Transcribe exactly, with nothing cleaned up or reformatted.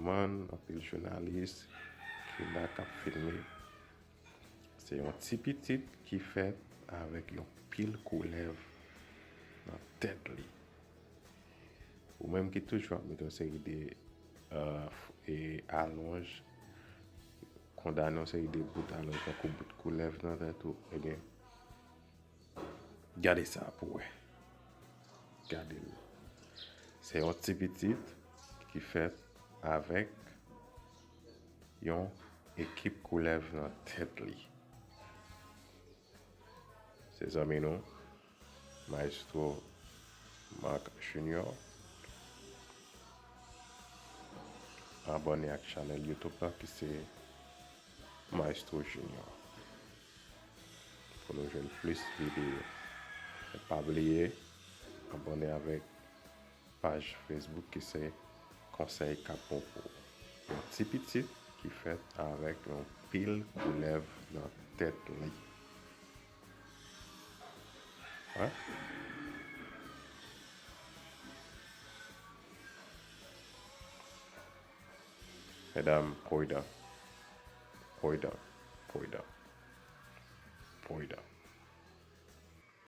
Anpil jounalis ki la k ap filme. Se yon ti pitit ki fèt avèk yon pil koulèv nan tèt li. Ou menm ki toujou ap met yon seri de uh, e alonj, kondane yon seri de bout alonj tankou bout koulèv nan tèt ou, ebyen, gade sa pou wè. Gade l. Se yon ti pitit ki fèt avèk yon ekip koulèv nan tèt li. Se zanmi nou, Maestro Marc Junior. Abòne ak chanèl YouTube la ki se Maestro Junior. Pou nou jwenn plis videyo. E pa bliye abòne avèk paj Facebook ki se Konsèy k ap bon pou ou. Yon ti pitit ki fèt avèk yon pil koulèv nan tèt li. Hein? Medam, pwoydan. Pwoydan. Pwoydan. Pwoydan.